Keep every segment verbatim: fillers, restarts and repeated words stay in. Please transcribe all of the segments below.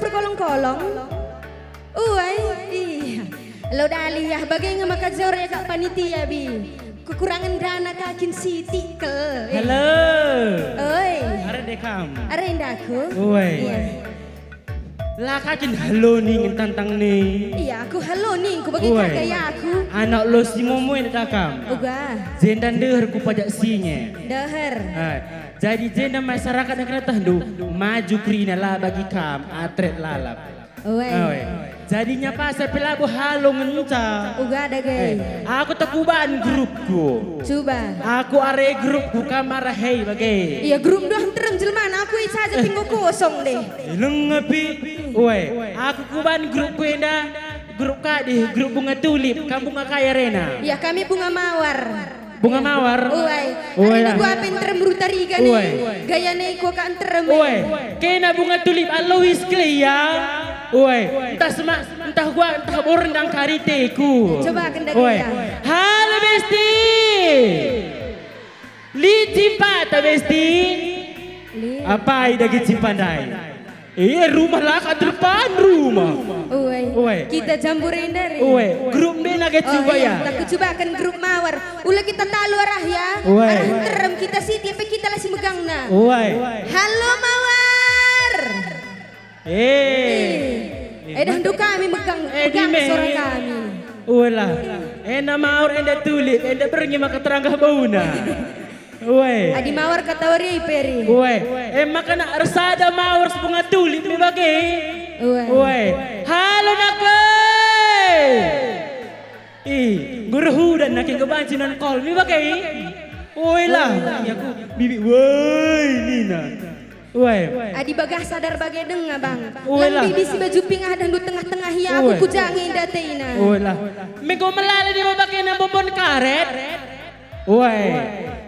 Perkolong-kolong. Uai, iya. Lo dali ya, bage nge maka jore kak panitia, Bi. Kekurangan dana kakin sitik kel. Eh. Halo. Oi. Are de kam. Are ndaku. Uai. Iya. La kakin halo ning tantang ni. Iya, aku halo ning, ku bage Uai. Kak gaya aku. Anak lo si momo enda kam. Uga. Jenda ndeher ku pajak singe. Ndeher. Eh, jadi jenda masyarakat yang kena tehndu, maju kerina la bagi kam, atret lalap. Uai. Uai. Jadinya pas pe labo halo ngenca. Uga dage. Eh, aku tekuban grupku. Cuba. Aku are grupku kam arah hei bage. Iya, grup doh nterem jelmana, aku i saja pinggo kosong deh. Eh, lengepi. Uai, aku kuban grupku enda. Grup kadi, grup bunga tulip, kam bunga kai arena. Iya, kami bunga mawar. Bunga mawar. Uai. Uai, arena lah. Gua pe nterem Bru Tarigan ni. Uai. Gaya ni gua kak nterem. Uai. Kena bunga tulip Alois kele ya. Uai. Entah semak, entah gua, entah borndang kariteku. Coba kenda Uai. Gaya. Halo Besti. Lit cimpata Besti. Lit. Apai dage cimpa ndai? Eh, rumah laka depan rumah. Uai. Uai. Kita campur enda re. Uai, grup ndai nage Oh, cuba iya, ya. Tak kucubaken grup mawar. Ula kita talu arah ya. Uai. Arah nterem kita siti pe kita la si megangna. Uai. Halo mawar. Eh. Eh, dah ndu kami megang, eh, megang dime. Suara kami. Uai lah. Enda mawar, enda tulip, enda berngi maka teranggah bauna. Uai. Adi mawar kata wari peri. Uai. E maka nak ersada mawar si bunga tulip me bage. Uai. Uai. Halo nake. Ih, guru hudan nake ngebanci non kol me bage. Uai lah. Uai. Aku bibi woi nina. Uai. Adi bagah sadar bage denga, Bang. Uai lah. Lambi bisi baju pink ada ndu tengah-tengah ia aku Uai. Kujangi datena. Uai lah. Mego melala di babakena bombon karet. Uai,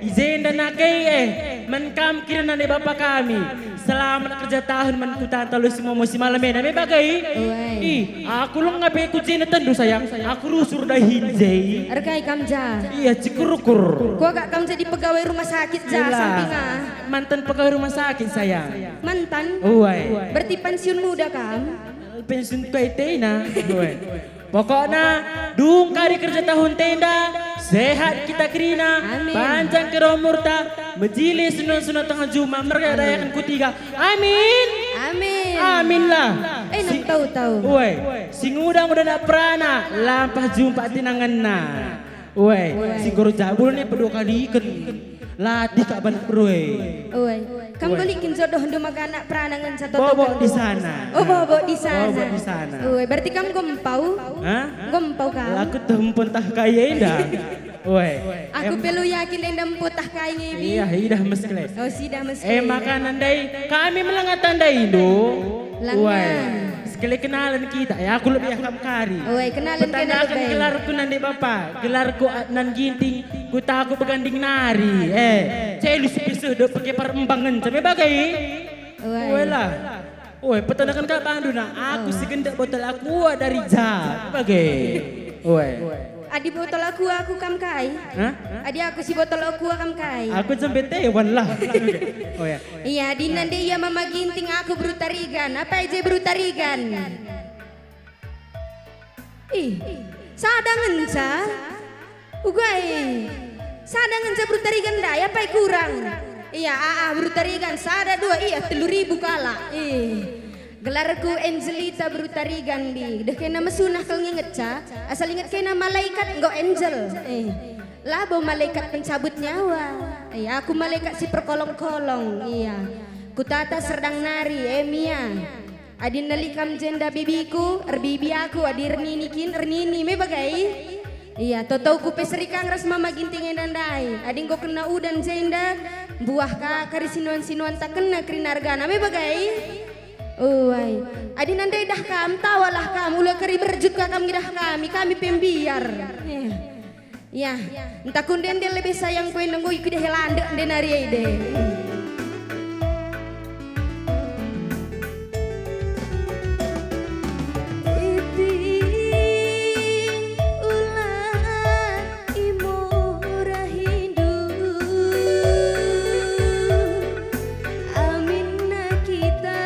i jenda nake eh, man kam kira nande bapa kami. Selamat kerja tahun man kutanta lo si momo si malam ena me bage. Uai. Ih, aku leng ngape ku jenda tendu sayang. Aku rusur dahin je. Erkai kam ja. Iya, cikurukur. Kuagak kam jadi pegawai rumah sakit ja Iyalah. Samping ah. Mantan pegawai rumah sakit sayang. Mantan? Uai. Berarti pensiun muda kam? Pensiun kai tena. Uai. Pokokna, dung kari kerja tahun tenda, sehat kita kerina, Amin. Panjang kira umurta, mejile senun-senun tengah juma, merga Amin. Dayaken kutiga. Amin. Amin. Amin lah. Eh, Si- nang tahu-tahu. Uai, si nguda-nguda nak perana, lampah jumpa tinangenna. Uai, Uai. Si guru jabul ni pedua kali iken. Latih kak banak berue. Uai. Kam Uai. Belikin jodohndu maka anak perana ngenca toto Bobo guru. Di sana. Oh, bobo di sana. Bobo di sana. Uai, berarti kam gempau? Hah? Gempau kam? Aku tuh empun tah kai enda. Uai. Aku Em- pelu yakin enda empu tah kai ngebi. Iya, idah meskle. Oh, sidah meskle. Eh, makanan dai, kami melengah tandai, Indo. Lenga. Uai. Sekali kenalan kita, ya aku lebih akam kari. Uai, kenalan Petandaken kena lebih. Gelarku nande bapa, gelarku Adnan Ginting, kutaku beganding nari. Eh, celu sepisuh do pake parembangen, came bagai. Uai. Uai lah. Uai, petandaken kak bandu na, aku Oh. Si gendek botol aqua dari ja. Bagai. Uai. Adi botol aqua aku kam kai? Hah? Adi aku si botol aqua kam kai? Aku jembe tewan lah. Oh ya. Iya, adi nande ia Mama Ginting aku Bru Tarigan. Apa aja Bru Tarigan? Ih, sada ngenca? Ugai. Sada ngenca Bru Tarigan ndai, apai kurang? Iya, aa, Bru Tarigan, sada, dua, iya, telu ribu kalak. Ih. Gelarku Angelita Bru Tarigan, bi. Deh kena mesunah kal ngingetca, asal inget kena malaikat enggo angel. Eh. Labo malaikat pencabut nyawa. Eh, aku malaikat si perkolong-kolong. Iya. Kutata serdang nari, eh, Mia. Adi neli kam jenda bibiku, erbibi aku, adi ernini kin, ernini me bagai. Iya, totouku pe serikang ras Mama Ginting enda ndai. Adi enggo kena udan jenda, mbuah ka kari sinuan-sinuan tak kena kerina argana me bagai. Uai. Adi nande idah kam, tawalah kam, ula kari berjut ka kam ngidah kami, kami pe mbiar. Eh. Ya, entah kunde nde lebih sayang kue nenggo ikidah landek nde nari ide. Iping ulah imurahindu, aminna kita.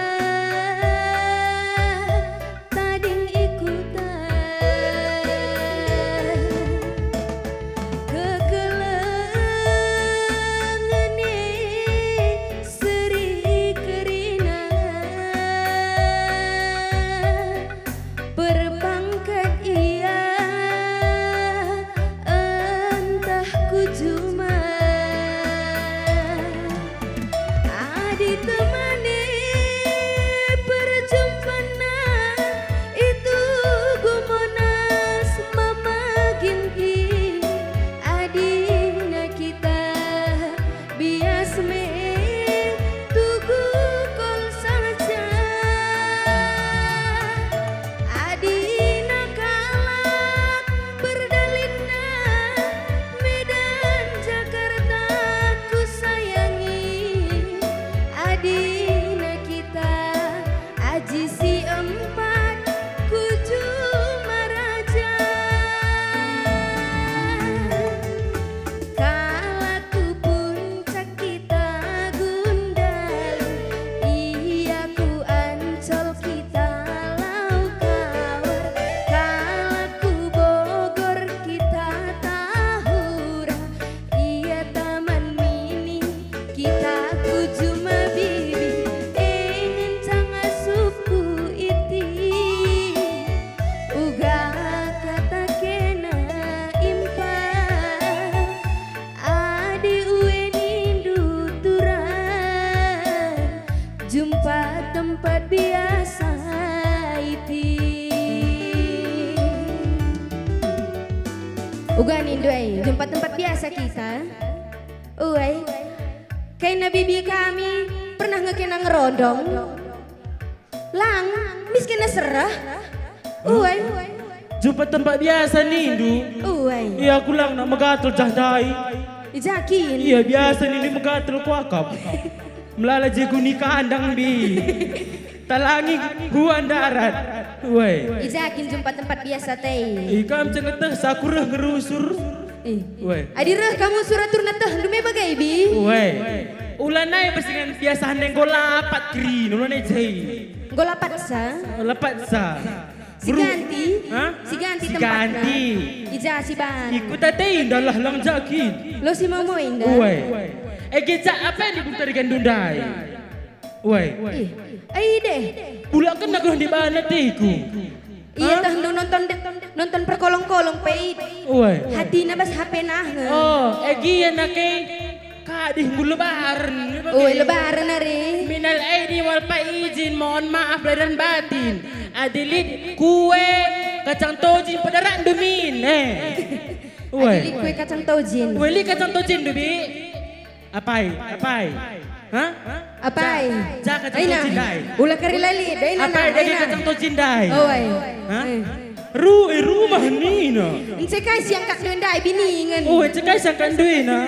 Raja si empat ku juma raja. Kalak ku Puncak kita Gundari, ia ku Ancol kita lau Kawar. Kalak ku Bogor kita Tahura, ia Taman Mini, kita ku juma bibi, e ngenca ngasup ku iti. Uga kata kena impa, adi ue nindu turang, jumpa tempat biasa iti. Uga nindu ai, jumpa tempat biasa kita. Uai. Kena bibi kami pernah nge kena ngerondong. Lang, mis kena serah. Uai. Jumpa tempat biasa nindu. Uai. Ia aku lang nak megatel jah ndai. Ijakin. Ia biasa nindu megatel kuakap. Melala jeguni kandang bi. Talangi huan darat. Uai. Ijakin jumpa tempat biasa tei. Ikam cengeteh saku reh ngerusur. Eh. Weh. Adi reh kamu suraturna tehndu me bage, Bi. Weh. Ulanai bas dengan biasa nenggo lapat kerina, ulanai jai. Nggo lapatsa? Lapatsa. Siganti? Ha? Siganti tempatna. Siganti. Ija si bana. Ikut ate indah lah lang jakin. Lo si momo indah. Weh. Ege jak apa yang dibuntar ikan dundai? Weh. Ih, ai deh. Pula kena kena di bana tiku. Iya, hah? Tah nonton de-, nonton perkolong-kolong pe. Weh. Hatina bas H P nah nge. Oh, egi anak e. Kadih nggo lebaran. Oi, lebaran ari. Minal aidin wal faizin, mohon maaf lahir dan batin. Adi lit kue kacang tojin padarak ndemin, eh. Weh. Adi lit kue kacang tojin. Weh, lit kacang tojin, Dubi. Apai, apai. Hah? Apai. Ja, ja kacang tojin ndai. Ula kari lali, dai nana, apai, dai dai nana. Kacang tojin ndai. Oh, ai. Hah? Eh. Ru, eh, rumah nina. Ence kai si angkat doi ndai biningen. Oh, ence kai si angkat doi na.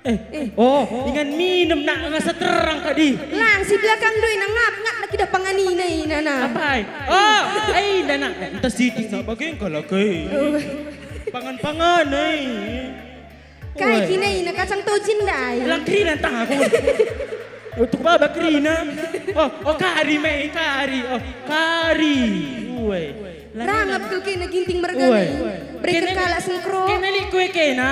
Eh, eh. Oh, ingan minem nak ngasa terang kadi. Lang si belakang doi na ngap-ngap nak idah panganina ina na. Apai. Oh, ai nana. Entah sitik nak bage engkau lagi. Oh. Pangan-pangan, eh. Kai kina ina kacang tojin ndai? Lang kerina ntah aku. Untuk baba kerina. Oh, oh kari me, kari. Oh, kari. Uwe. Rangap kal kena Ginting mergana. Uwe. Bereken kalak sengkro. Kena lit kue kena.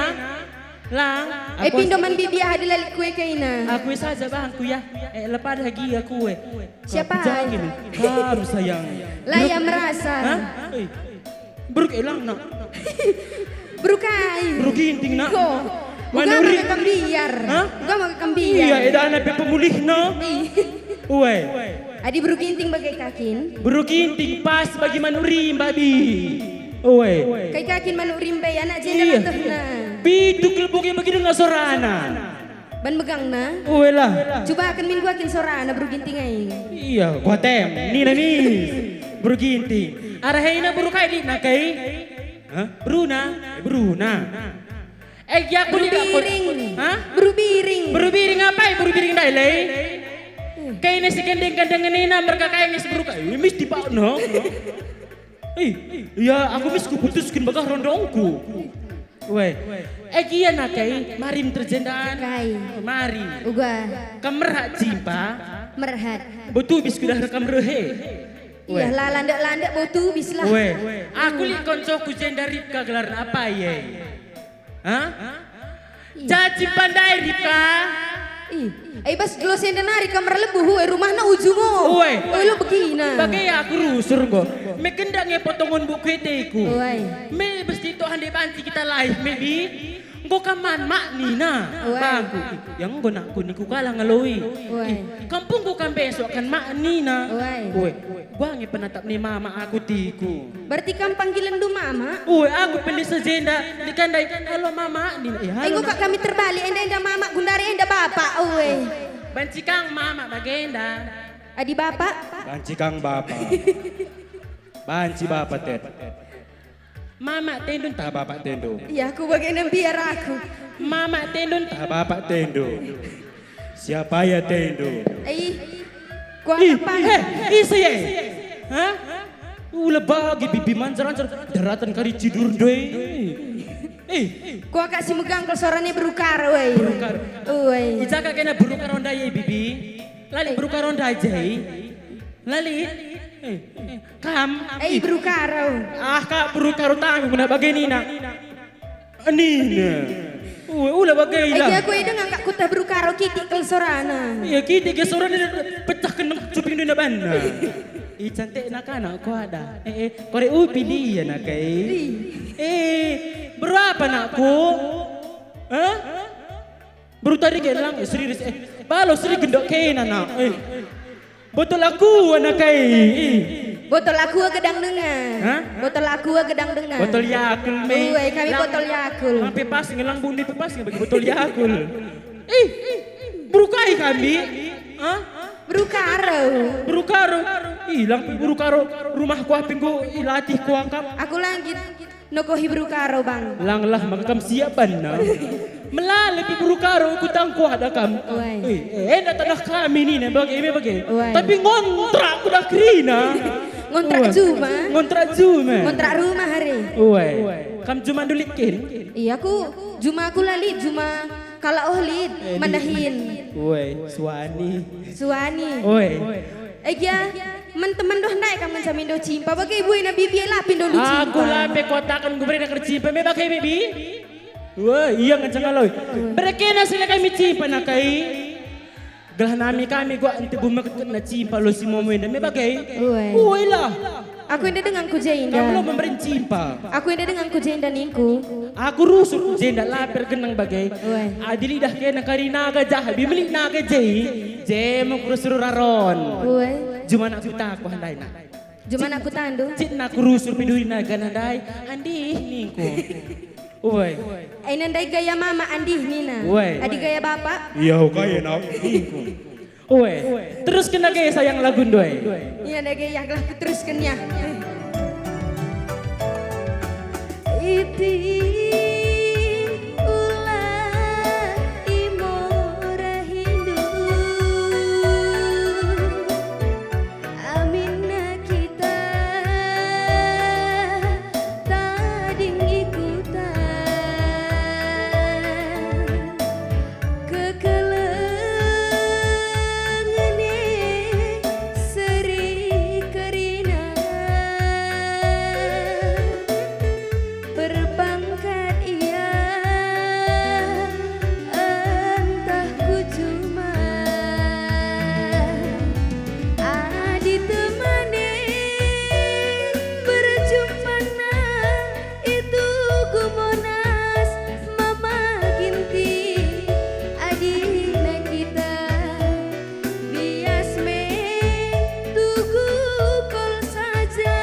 Lang. Eh, pindo man bibi adi la lit kue kena. Aku saja bangku ya. Eh, lepas lagi aku, eh. Siapa? Jangan. Kamu sayang. Lah ya merasa. Hah? Eh. Beruk elang nak. Beruk ai. Beruk ginting nak. Ko. Uga maka kembiar. Hah? Uga maka kembiar. Iya, edana pe pemulihna. Ih. Uwe. Adi beruk ginting bage kakin. Beruk ginting pas bagi manuk rimba bi. Uwe. Kai kakin manuk rimba anak jenda. Iya. Ratuhna. Pitu kelebuk bagi dengar sorana. Ban megangna? Uelah. Cubaken min gua kin sorana beruk ginting ai. Iya, gua tem. Nina nis. Beruk ginting. Arah ina beruk kai lit nak kai? Hah? Beruna? Eh, beruna. Eh, ya aku lit aku. Beruk biring. Hah? Beruk biring. Beruk biring apai? Beruk biring ndai lei. Kai nasi gendeng-gendeng nina mereka kai ngis beruk. Eh, mesti pak no. Ih, ya aku mis kuputusken bagah rondongku. Weh, eh gia nake, mari terjendan. Kai. Mari. Uga. Kam merhat jimpa. Merhat. Betu bis kudah rekam rehe. Iya, weh. La landek-landek betu bis lah. Weh, aku lit koncoku jenda Ripka gelarna apa ye? Hah? Ih. Caci pandai, Ripka. Ih, ai bas gelos enda nari kam erlebuh, uwe, rumahna ujung o. Uwe. Uwe, lo begina. Bage aku rusur enggo. Me kendak nge potongon buku eteku. Uwe. Me besti tohan de banci kita laih, me bi. Enggo kam man mak nina. Uwe. Bangku. Yang enggo nakku niku kalah ngeloi. Uwe. Ih, kampungku kam besok kan mak nina. Uwe. Uwe. Gua nge penatap ni mama aku tiku. Berarti kam panggilenndu mama? Ue, aku pilih sejenda, dikandai, "Halo mama," nina, "Eh, halo." Enggo kak kami terbalik, enda-enda mama gundari enda bapak, ue. Banci kang mama bagenda. Adi bapak? Banci kang bapak. Banci bapak, Tet. Mama tendu ntah bapak tendu? Iya, aku bagenda biar aku. Mama tendu ntah bapak tendu? Siapa ya tendu? Ih. Kuakap. Ih, eh, ise e? Hah? Ula bagi bibi manjar-anjar, daratan kari cidur ndoi. Eh, kuakap si megang kal sorana berukar, woi. Berukar. Woi. Icaka kena berukar ndai e, bibi. Lali berukar ndai je. Lali. Eh, eh, kam. Eh, berukar. Ah, kak berukar tanggung na bage nina. Nina. Ue, ula bage. Ai, lah. Aku e denga kak kutah berukaro kitik kal sorana. Iya, kitik ya sorana pecah kena cuping duna banna. Ih, cantik nak anak ku ada. Eh, eh, kore upi dia nak e. Ih. Eh, berapa nakku? Hah? Beru tari ke lang, eh, serius, eh. Balo seri gendok kena nak. Eh. Botol aqua nak e. Botol aqua gedang denga. Hah? Botol aqua gedang denga. Botol Yakult me. Uai, kami lang, botol Yakult. Lang pe pas ngelang bundi pe pas ngebagi botol Yakult. Ih, beru kai kami? Hah? Berukaro. Berukaro. Ih, lang pe berukaro. Rumah ku api enggo ilatih kuakap. Aku langit. Nokohi berukaro, Bang. Langlah maka kam siap banna. Melala pe berukaro ku tangkuh ada kam. Wai. Eh, eh, enda tanah kami nina bage me bage. Wai. Tapi ngontrak kuda kerina. Ngontrak juma. Ngontrak juma. Ngontrak rumah hari. Wai. Kam juma ndulit kin? Iya, aku juma aku lali juma. Kalak oh lit, eh, mandahin. Woi, suani. Suani. Woi. Egi, men temen doh ndai kam ngenca mindo cimpa, bage buena bibi la pindo lu cimpa. Aku la pe kuataken ku bere nak cimpa, me bage bibi. Woi, iya ngenca ngaloi. Bere kena sila kami cimpa nak e. Gelah nami kami gua ente bu meketna cimpa lo si momo enda, me bage. Woi. Woi lah. Aku enda denga ku je enda. Kam lo memberi cimpa. Aku enda denga ku je enda ningku. Aku rusur ku je enda laper genang bage. Weh. Adi lidah kena kari naga jaha bimeli naga je. Je me kurusur raron. Weh. Jumana aku taku handai nak. Jumana aku tandu. Cit nak kurusur piduri naga nandai. Andih ningku. Weh. Ai nandai gaya mama andih nina. Weh. Adi gaya bapak. Iya, kaya nak ningku. Ue, terusken dage sayang lagu ndoi. Iya dage, ya gelah kuterusken ya. Iti ulah imora hindu. Aminna kita tading ikutan kekelengen e seri kerina. Berpangkat ia entah ku juma. Adi temane berjumpana i Tugu Monas, Mama Ginting, adina kita. Bias me tugu kol saja.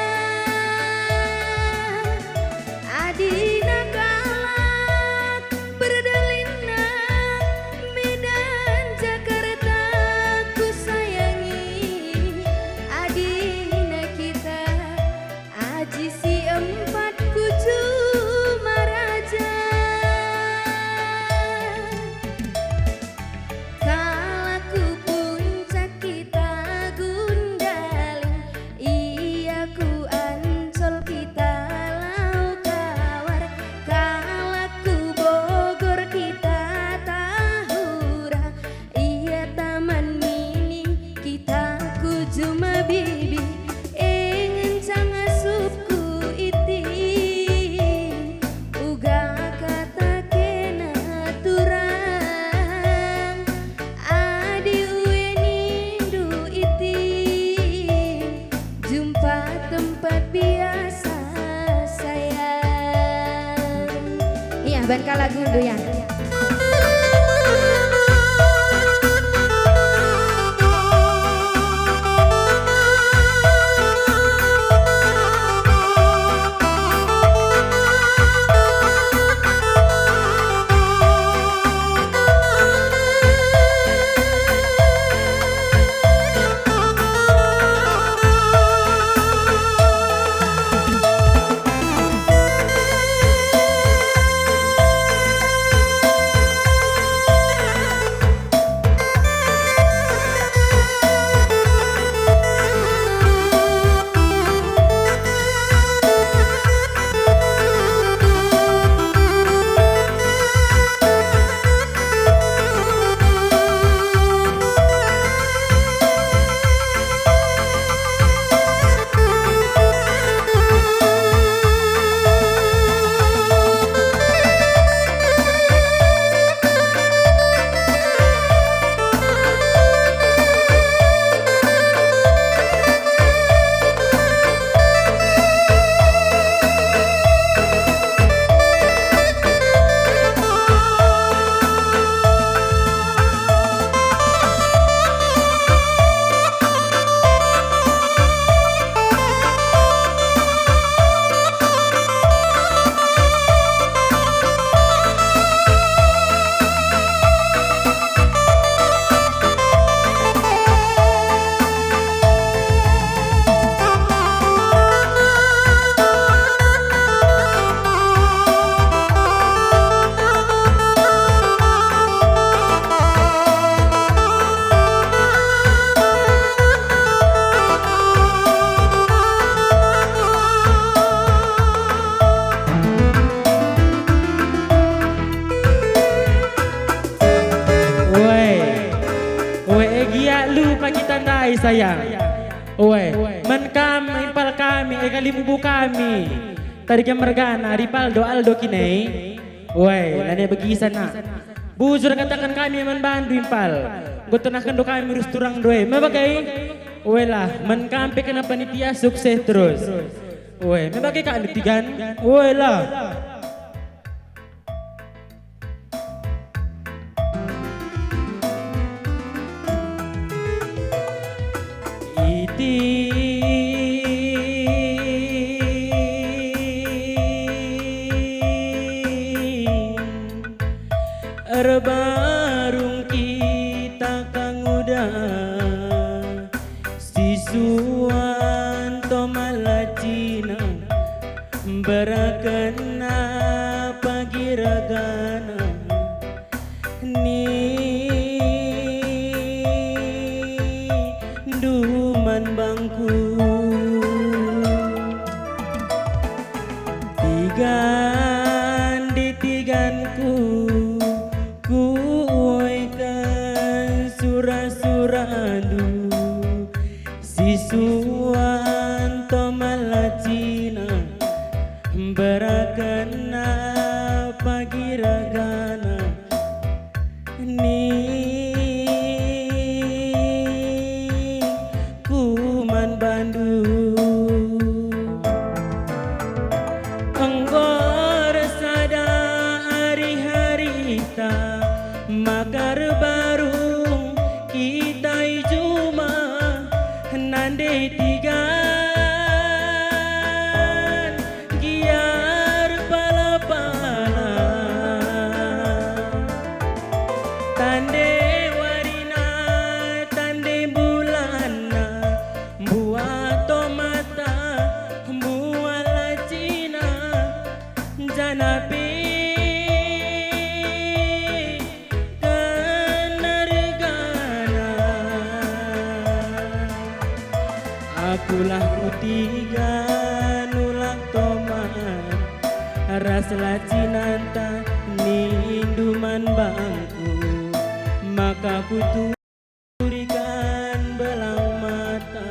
Adina kalak berdalinna Medan Jakarta kusayangi. Adina kita Aji si empat ku juma raja. Kalak ku Puncak kita Gundaling, ia ku Ancol kita Lau Kawar, kalak ku Bogor kita Tahura, ia Taman Mini kita ku juma bibi, e ngenca ngasup ku iti, uga kata kena turang, adi ue nindu iti. Jumpa tempat biasa sayang. Iya, ban kalak gundu ya. sayang. Ue, man kam impal kami, e kalimubu kami. Tadi jam mergana, Ripaldo Aldo kinai. Ue, lane begisan na. Bujur kataken kami man bandu impal. Enggo tenahkenndu kami rus turangndu e. Me bage? Ue lah, man kam pe kena panitia sukses terus. Ue, me bage ka ndu Tigan? Ue lah. Iting erbarung kita kanguda. Sisuan to malacina, mberakenna pagi ragana, nindu man bangku. Tigan di tiganku, kuoiken sura-surandu. Sisuan to malacina, mberakenna pagi ragana, ningku man bandu. Enggo ersada ari-arita, maka erbarung kita i juma, nande Tigan gia erpala-pala. Tande warina, tande bulanna, mbuat to mata, mbuat lacina, janah pe kena ragana. Akulah ku Tigan, ulang tomat ras lacinanta, nindu man bangku, maka kutu- Turikan belang mata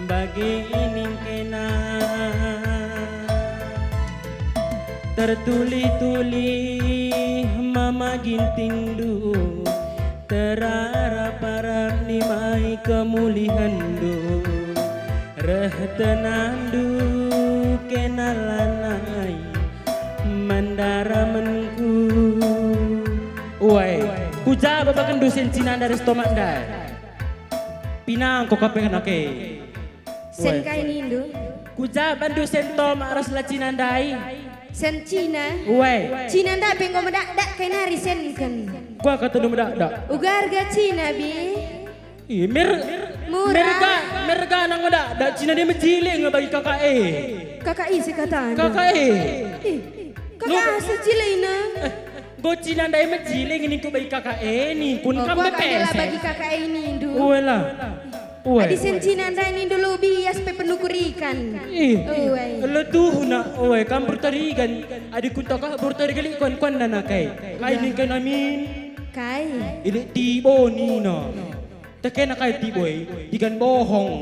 bage ining kena. Tertulih-tulih mama gintingndu, terarap-arap nimai kemulihenndu, reh tenandu kena lanai man daramenku. Ue, ku ja babakenndu sen cina ndai ras tomat ndai? Pinangko ka pe nake. Sen kai nindu? Ku ja bandu sen tomat ras lacina ndai? Sen cina? Ue. Cina ndai pe enggo medakdak kai nari senken. Kuga katandu medakdak? Uga erga cina, bi. Ih, mer-, murah. Merga, merga nang medakdak, cina ndai mejile nge bagi kakak e. Kakak e si katandu. Kakak e. Ih, kakak Nu- asa jilena. Eh, Go cina ndai mejile nge ningku bagi kakak e, ningkun Oh, kam kuakap bepes. Bagi kakak e nindu. Uela. Ue. Adi sen cina ndai nindu lo bias pe penukurikan. Ih. Ue. Letuhna, ue, kam bertarigan. Adi kunta kah bertarigan lit kuan-kuan nana kai. Kai Iya. ningken amin. Kai. Ilik tibo nina. Tekena kai tibo e, digan bohong.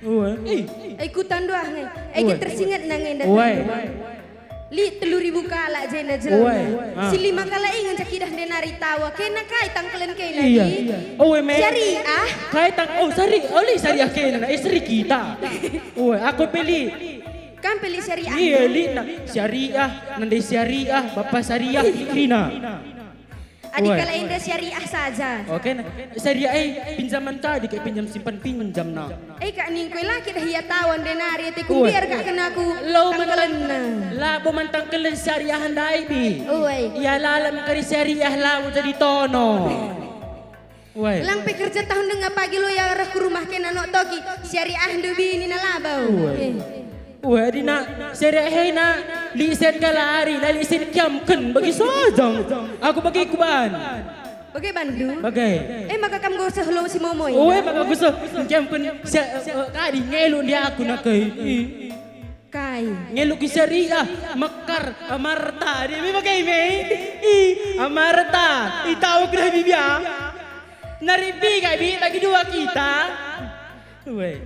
Ue. Ih. Eh, kutanduah nge. Eh, Ue. Kin tersingetna nge nda Ue. Lit telu ribu kalak jenda jelma. Ue. Ah. Si lima kalak e ngenca kidah ndenari tawa. Kena kai tangkelen kena Iya. di? Ue, me. Syariah. Kai tang, oh, syari-, oh, lit syariah kena. Eh, seri kita. Ue, aku pe lit. Kam pe lit syariah. Iya, lit na. Syariah, nande syariah, bapa syariah, lit kena. Adi Ue. Kala enda syariah saja. Oke, nah. Syariah, eh, pinjaman tadi kayak pinjam simpan pinjam, nah. Eh, kak ningku, eh, la kidah ia tawa ndenari, ate ku Ue. Biar kak kena ku Lo man tangkelenna. Labo man tangkelen syariah ndai, bi. Ue. Ia lalam kari syariah lau jadi tono. Ue. Lang pe kerja tahun denga pagi lo ia reh ku rumah kena nok toki. Syariah ndu bini na labau. Ue. Eh. Ue, adi nak, syariah e nak, lit sen kalari, la lit sen kiamken, bagi sajang. Aku bagi kuban. Bage bandu? Bage. Eh, maka kam goseh lo si momoi. Ue, maka goseh, kiamken, si, eh, eh, kadi ngelu ndi aku nak kai. Ih. Kai. Ngelu ki syariah, mekar, Amarta, dia me bage me. Ih, Amarta, itau kena bibia. Nari piga, Bi, bagi dua kita. Uwe.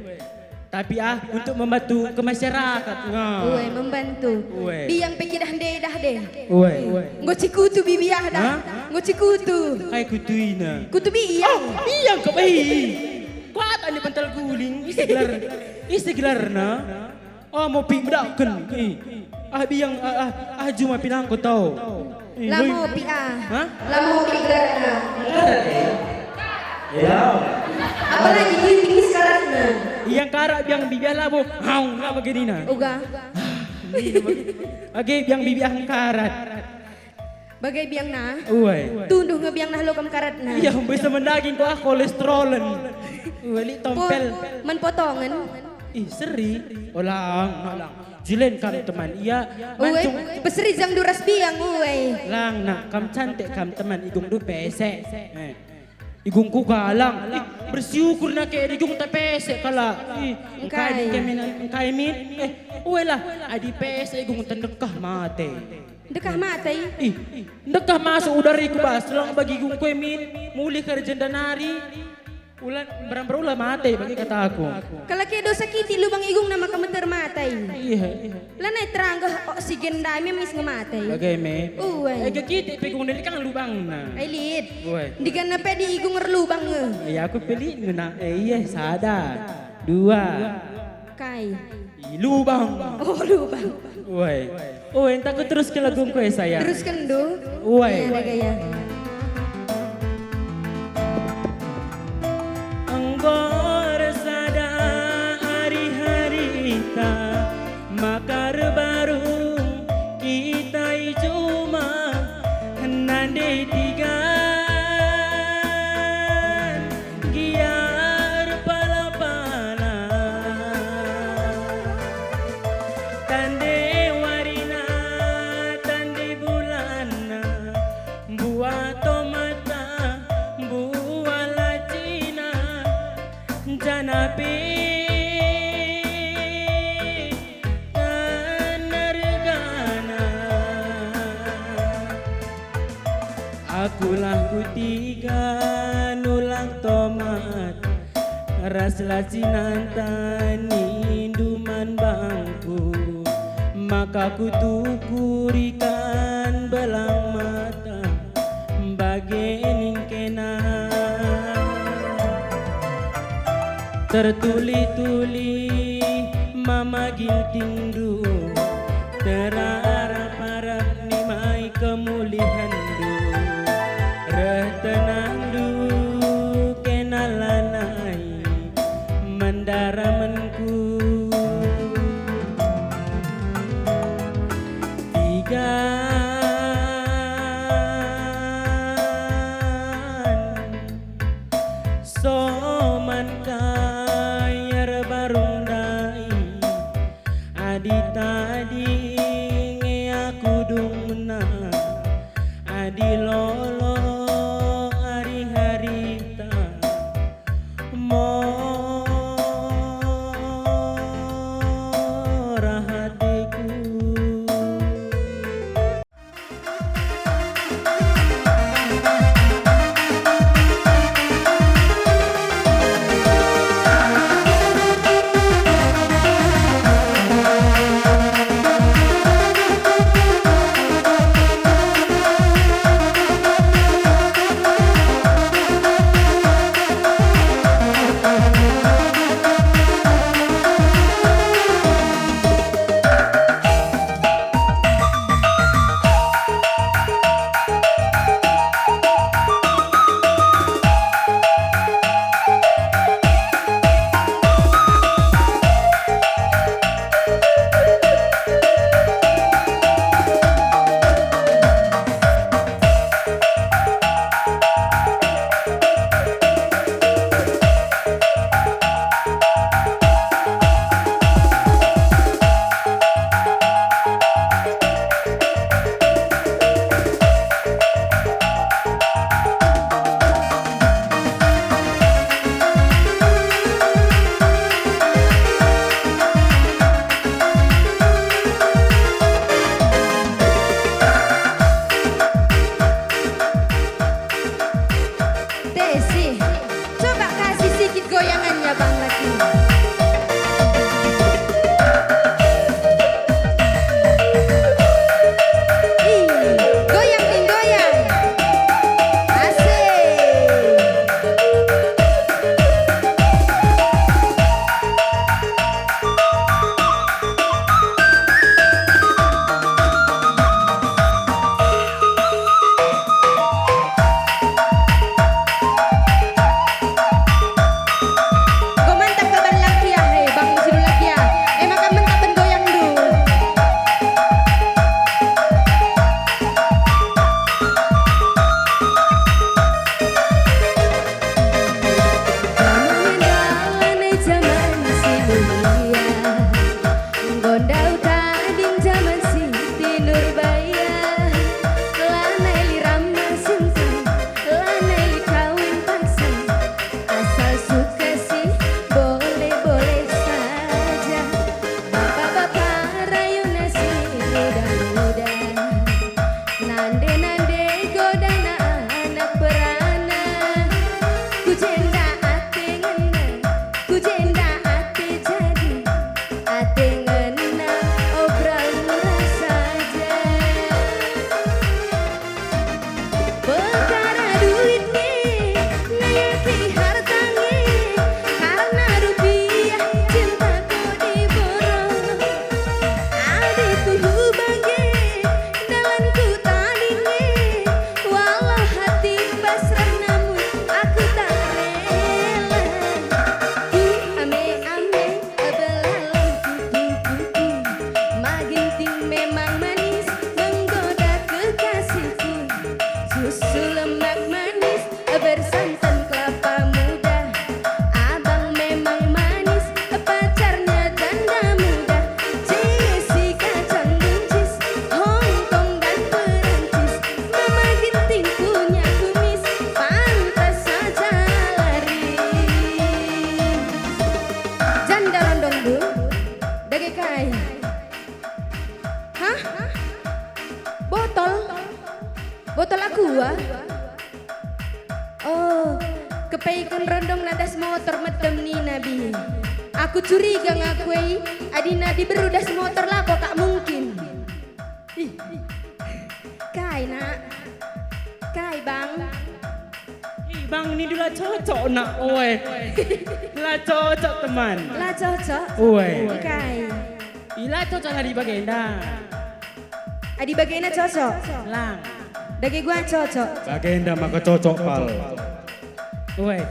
Tapi, ah, untuk membantu ke masyarakat, nga. Uwe, membantu. Uwe. Biang pe kidah ndedah deh. Uwe. Enggo cikutu bibiah dah. Hah? Enggo cikutu. Kai kutuina? Kutu biang. Oh, biang ke bahi. Kuat ande bental guling. Ise gelar, ise gelarna? Ah, mopi bedaken. Ih. Ah, biang, ah, ah, ah, juma pinangko tau. Ih, la lui. Mopi, ah. Hah? La mopi gelarna. Karat, eh? Ya. Apalagi duit tipis karatna. Yang karat biang bibiah labo. Haung, la bagenina. Uga. Age biang bibiah karat. Bagai biangna. Uai. Tunduh nge biangna lo kam karatna. Iya, bisa mendaging kok, ah, kolesterolen. Uai, lit tompel. Po-, men potongen. Ih, seri. Oh, lang, lang. Jilen kam teman. Iya, uai, mancung. Peseri jang duras biang, uai. Lang, nak, kam cantik kam teman, igung du pesek. Eh. Igung ku galang. Ih, bersyukur nak ke igung ta pesek kalak. Ih, engkai. Engkai min, engkai min. Eh, uai lah, adi pesek igung ta ndekah mate. Ndekah mate? Ih, ndekah masuk udariku bas, selang bagi igungku e min, mulih kerja nari, ulan, mberan-mberan ulah mate, bagi kataku. Kalak e dosa kitik lubang igungna maka meter mate. Iya. Lanai teranggeh oksigen ndai me mis nge mate. Bagai me. Uai. Ega kitik pe igung ndelik kan lubangna. Ai lit. Uai. Ndigana pe di igung erlubang nge. Iya, aku pelik ngena. Eh, iya, sada. Dua. Kai? I lubang. Oh, lubang. Uai. Oh, enta ku terus ke lagungku e, sayang. Terusken du. Uai. Iya, ada gaya. Enggo ersada ari-arita, maka erbaru kita i juma nande tiga. Gia erpala-pala. Tande warina, tande bulanna, mbuah tomata, mbuah lacina, janah pe ergana. Akulah kutiga nulang tomat ras lacinanta nindu man bangku, maka kutukurikan belang mata bage ning kena. Tertuli-tuli mama gintingndu, terarap-arap nimai kemulihenndu, reh tenangndu kena lanai mendaramenku. Tiga Soman kai erbaru ndai, adi tading e aku dungna, adi lolo ari-arita, mora ateku. Wah. Oh, kepeken rondong na das motor metem nina bi. Aku curiga ngaku e, adina diberu das motor lako kak mungkin. Ih, kai, Nak? Kai, Bang? Ih, Bang, nindu la cocok, Nak. Oe. La cocok, teman. La cocok? Oe. Kai? Ih, la cocok adi bagenda. Adi bagenda cocok? Lang. Dage gua cocok. Bagenda maka cocok, Pal. Oe.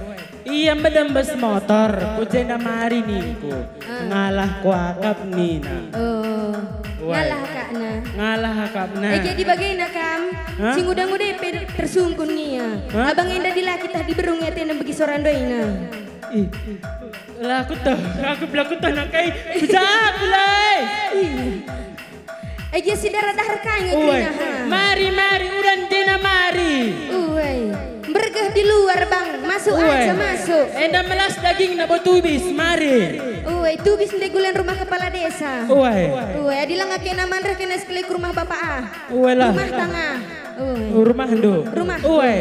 Ia medem bas motor, ku jenda mari ningku. Ah. Ngalah kuakap nina. Oh, Wai. Ngalah akapna. Ngalah akapna. Eh, jadi bagena kam, Hah? Si nguda-nguda pe tersungkun ngia. Hah? Abang enda dilaki tah diberung ia tena bagi sora ndoina. Ih, laku tah, aku pelaku tah nak kai, bejaku lai. Ih. Ege si dara-dara kai nge Uwe. Kerina, ha? Mari, mari, udan jena mari. Uwe. Bergeh di luar, Bang. Masuk Uwe. Aja, masuk. Enda melas dagingna bo tubis, mari. Uwe, tubis ndai gulen rumah kepala desa. Uwe. Uwe, adi langa kena manreh kena sekali ke rumah bapak ah. Uwe lah. Rumah tangah. Uwe. Rumah ndu. Rumah. Uwe.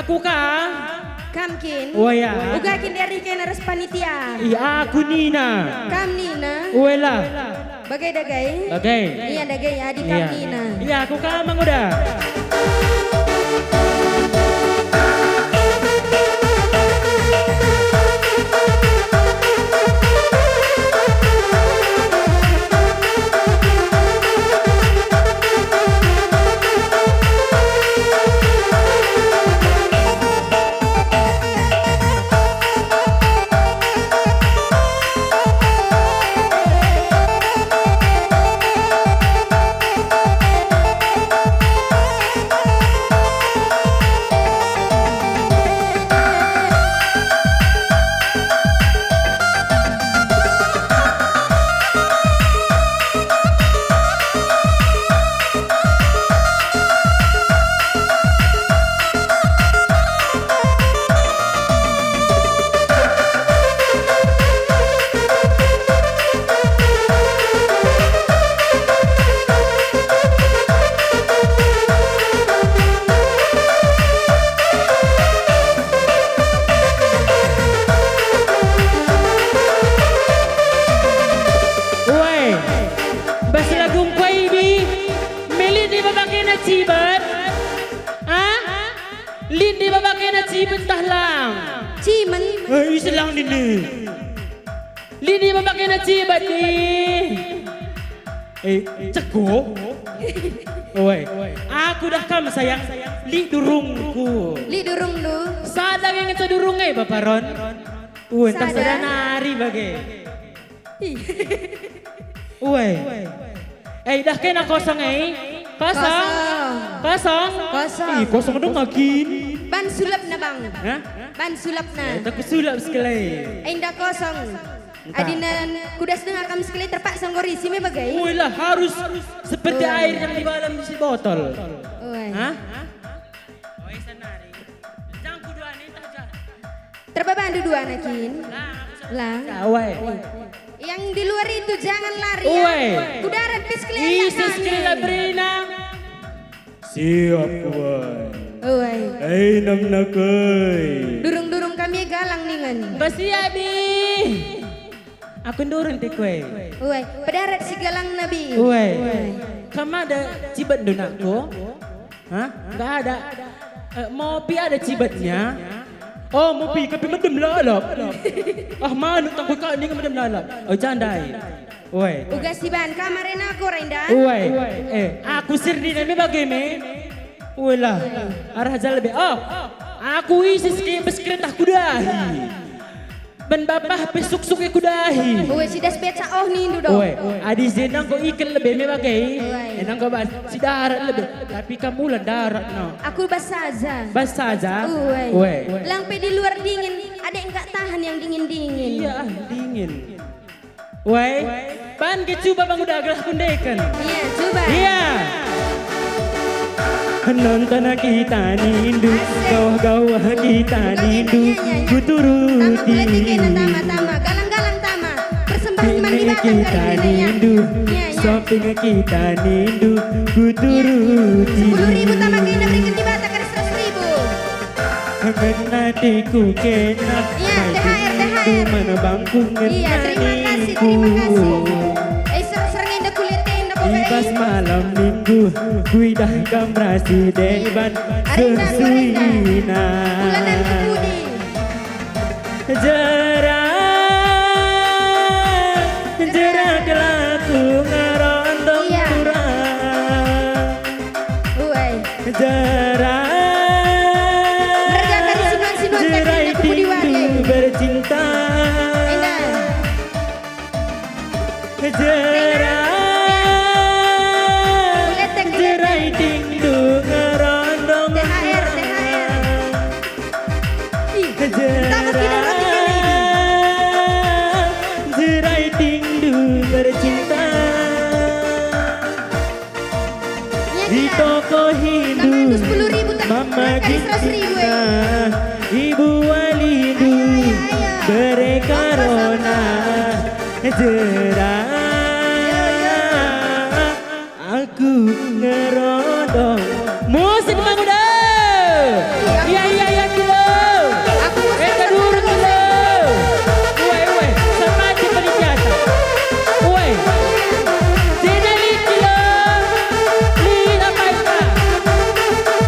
Aku ka. Kam kin? Uwe ya. Uga kin diari kena ras panitia. Iya, aku nina. Kam nina. Uwe lah. Bagai dagai? Bagai. Iya dagai, adi kam Iya. Nina. Iya, aku ka manguda. Uwe, bas lagu ngkuai bi, melit di babakena cibet. Ah? Lit di babakena cibet tah lang. Cimen. Eh, ise lang nini. Lit di babakena cibet di. Eh, ceko. Oi, aku dah kam sayang. Lit durungku. Lit durung lu. Sada nge ngenca durung e, Baparon. Ue, entah Sada. Sada nari bage. Ih. Ue. Eh, dah kena kosong, eh. Kosong. Kosong. Kosong. Kosong. Ih, kosong dong akin. Ban sulapna, Bang. Hah? Ban sulapna. Eh, tak sulap sekali. Eh, indah kosong. Entah. Adina kudas denga kam sekali terpaksa nggori si me bagai. Ue lah, harus seperti Ue. Air yang di dalam isi botol. Ue. Hah? Oi, senari. Jangku dua ni, tak jah. Terbabandu dua nakin. Lah. Lah. Ue. Yang di luar itu jangan lari, ya. Ue. Kudarat pis kelian Isis kami. Kila berina. Siap, kuai. Ue. Hei, namna kuai. Durung-durung kami galang ningan. Bas ia, Bi. Aku ndurung te kuai. Ue. Pedarat si galang nabi. Ue. Ue. Kam ada cibet ndunakku? Hah? Enggak ada. Eh, mopi ada cibetnya? Oh, mopi, tapi medem lalap. Ah, manuk tangkul kak ni medem lalap. Oh, jandai. Oi. Uga si ban kamar ena aku, Renda. Oi. Eh, aku sirdina me bage me. Oi lah. Arah jalan be. Oh, aku isi ski beskretah kudahi. Ben bapah pe suksuk e kudahi. Oi, sidas beca oh nindu do. Oi, adi jenang ko ikel lebe me bage. Oi. Enang ko bas si darat lebe. Tapi kamu lan darat no. Aku bas saja. Bas saja. Oi. Oi. Lang pe di luar dingin, adek enggak tahan yang dingin-dingin. Iya, ah, dingin. Wai, pan ke cuba banguda gelah kundeken. Iya, cuba. Iya. Nonton kita nindu, Asik. Gawah-gawah kita nindu, Iya, iya, iya. Kuturuti. Tama kulit tiga, tama, tama. Galang-galang, tama. Persembahan mandi Ini Kita nindu, ya, ya. Shopping kita nindu, ku turuti. Sepuluh ribu tambah kena berikan Dibata kari seratus ribu. Ngena atiku kena, ya, T H R, T H R. Mana bangku ngena. Iya, terima kasih, terima kasih. Eh, ser-, sering indah kulit indah kok, eh. Ibas malam minggu, kuidah kam ras i deban sesuina. Bulanan kebudi. Jera, jera kelaku ngerondong. Iya. Turang. Uai. Jera, merga kari sinuan-sinuan jera tapi aku budi wari. Itindu bercinta. Indah. Jera, jera itindu ngerondong. T H R, T H R. Ih, jera, entah mau tidak roti kena ini. Jera itindu bercinta. Iya, di tidak. Toko Hindu, tambah sepuluh ribu, tak? Mama kali seratus ribu, eh. Cinta, Ibu Walindu, ayo, ayo, ayo, bere karona, jera, ayo, ayo, aku ngerondong. Musik Bang Uda. Iya, iya, iya, kilo. Aku musik. Eh, keduru, kilo. Uai, uai, sama aja panitia. Uai. Sini, Lin, kilo. Lin, apa, apa?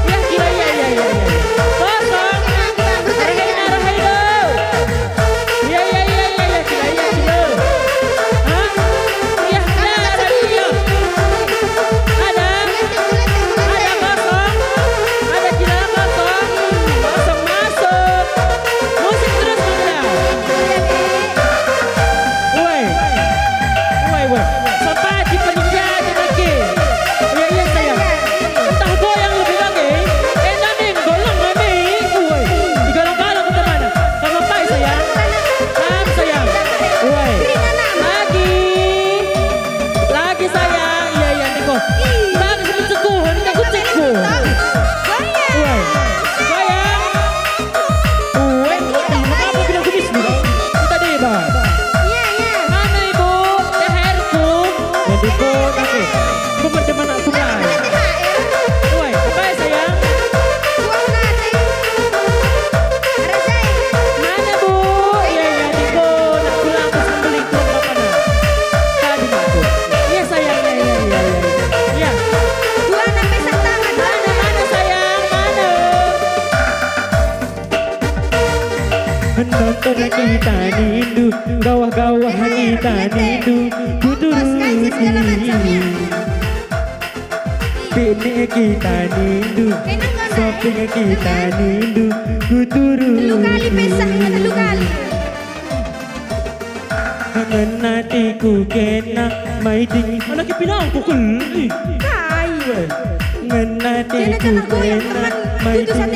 Ya, kilo, ya, ya, ya, ya. Kosong. Arahai, arahai, lo. Ya, ya, ya, ya, ya, kilo, ya, kilo. Hah? Ya, ya, ada, kilo. Ada? Ada kosong? Ada kilo kosong? Kosong masuk. Musik terus, Bunda. Woi. Woi, woi. Sampai di panitia aja lagi. Iya, iya, sayang. Entah goyang lebih lagi. Enda ning, golong ning. Woi. Digalang-galang ke mana? Kamu apa, sayang? Ham, sayang. Woi. Lagi. Lagi, sayang. Iya, iya, niko. Lagi, sekuhun, niko, sekuhun. Woi. Sayang. Uwe, mengapa bilang kumis nih? Kita deh, Bang. Iya, iya. Mana Ibu? T H R-ku. Nanti kok nanti. Teman-teman aku, Bang. Mana T H R? Uwe, apa ya, sayang? Uang nanti. Rejai. Mana, Bu? Iya, iya, di kok. Nak pulang, aku sembelih ke rumah mana? Tadi, Mak, Bu. Iya, sayang, iya, iya, iya, iya. Iya. Dua anak pisah tangan. Mana, mana, sayang? Mana? Nonton kita nindu, gawah-gawah kita nindu, kuturuti. Piknik kita nindu, shopping kita nindu, kuturuti. Telu kali pesah, telu kali. Ngena atiku kena maiting. Anak pinangku kel. Kai. Ngena atiku kena maiting.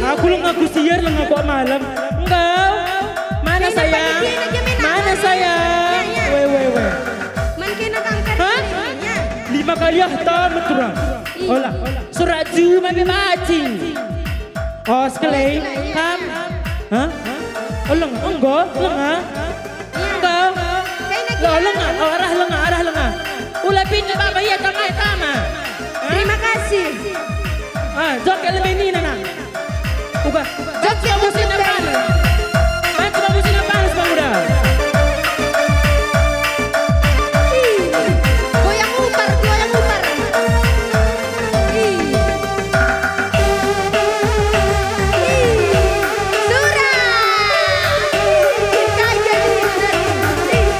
Aku leng aku siar, leng aku malam. Enggau. Mana sayang? Mana sayang? Weh, weh, weh. Man kena kanker. Hah? Lima kali ah, tamat kurang. Ola. Surat juma be bacing. Oh, sekali. Ham. Hah? Oh, leng-, enggo, lenga. Enggo. Lo, lenga. Oh, arah lenga, arah lenga. Ula pintu baba, iya, tama, tama. Hah? Terima kasih. Ah, joget lebih ini, Nana. Uga. Joget lebih ini. Bantu babusi na panas, Bang Uda. Ih, goyang upar, goyang upar. Ih. Ih. Sura. Ih, kai jadi sini. Ih.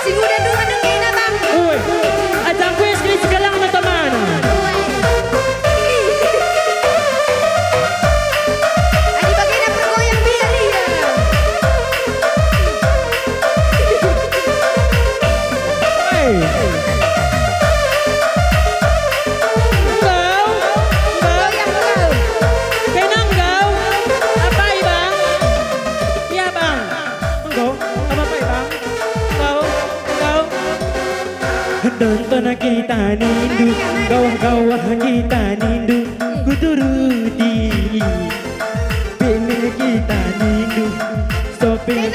Si nguda dua nengkena, Bang. Ui, ajak kuis kini segelang mata mana? Ui. Adi bagena pergoyang biar ia. Hei. Enggau, enggau. Goyang, enggau. Kena enggau. Apai, Bang? Iya, Bang. Enggo, apa, Pak, Bang? Enggo, enggo. Nonton kita nindu, gawah-gawah kita nindu, kuturuti. Piknik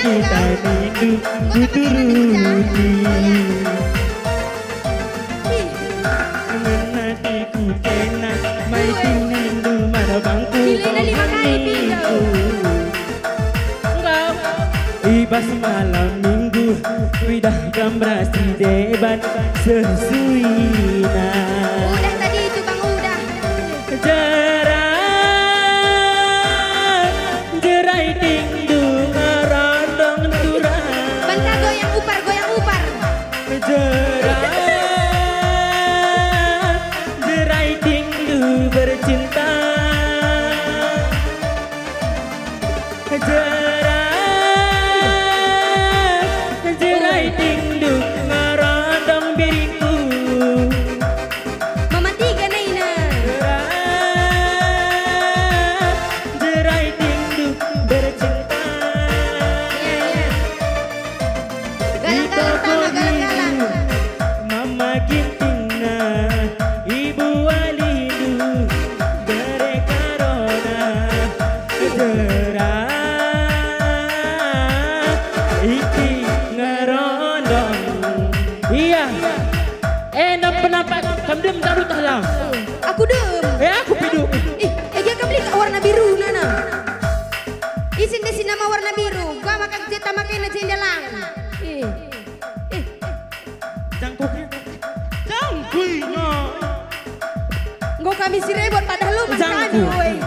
Ku tanindu, ku turuti. Ih. Ngenatiku kena, mai tinindu marbangku. Pilihna lima kali, Pinda. Enggak. I bas malam minggu, kuidah kam ras i deban sesuina. Udah tadi itu, Bang, udah. Jerai, jerai tindu ngerondong turang. Bangka goyang upar, goyang upar. Jerai, jerai tindu bercinta. Jerai, jerai tindu ngerondong biringku. Mama tiga naina. Jerai, jerai tindu bercinta. Ya, ya. Galang-galang tama, galang-galang. Mama Gintingna, ibu walindu, bere karona, jerai, iki ngerondong. Iya. Enda penampat, kam dem taruh tah lang. Aku dem. Eh, aku pidu. Ih, eh, dia kam lihat warna biru nana. Isin desi nama warna biru, gua makan jeta makai na jenda lang. Ih. Jangkuknya. Jangkui, no. Enggo kami si rebot, padahal lu man kami, woi.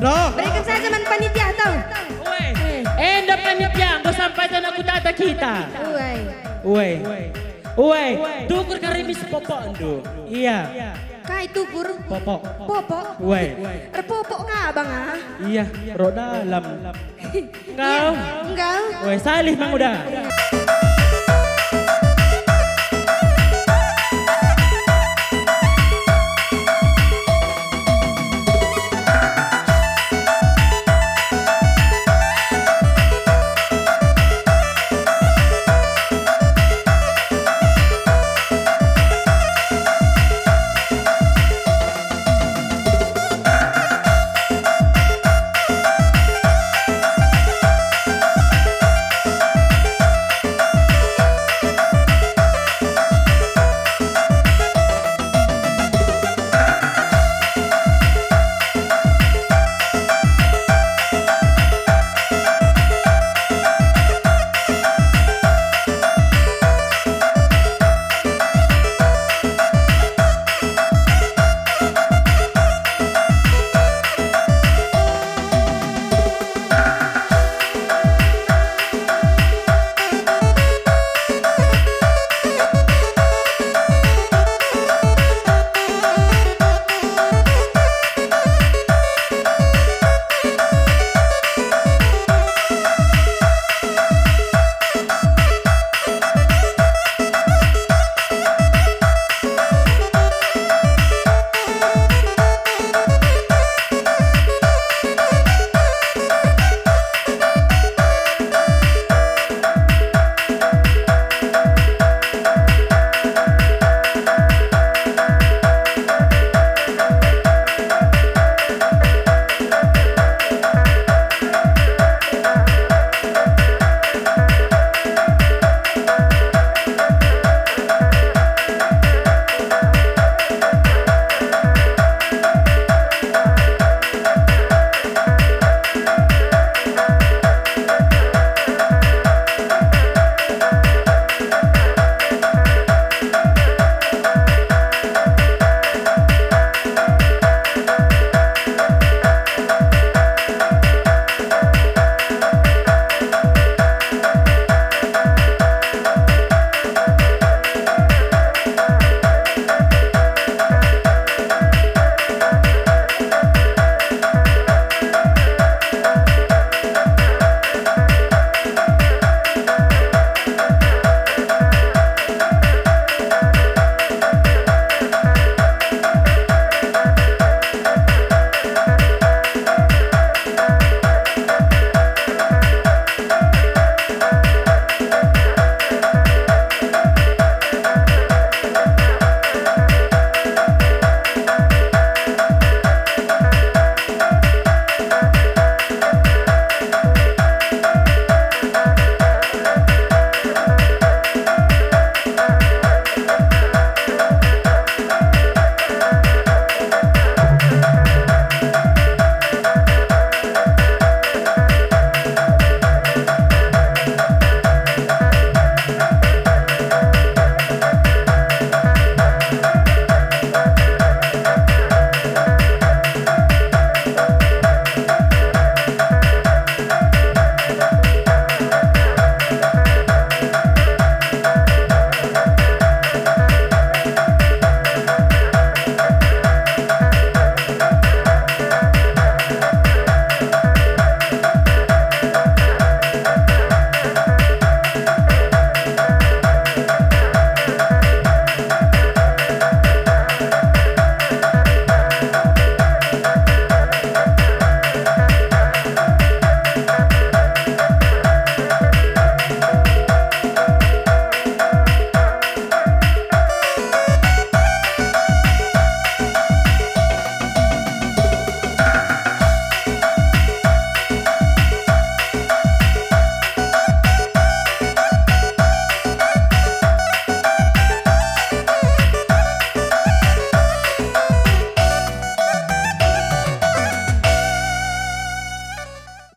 Ndo. Berikan saja man panitia, tau. Woi. Eh. Enda panitia, enggo sampai sana aku tata kita. Woi. Woi. Woi. Tukur kari mis popok, ndo. Iya. Kai tukur? Popok. Popok? Woi. Erpopok ka, Bang, ah? Iya, ro dalam. Enggau. Iya, enggau. Woi, salih, Mang, udah.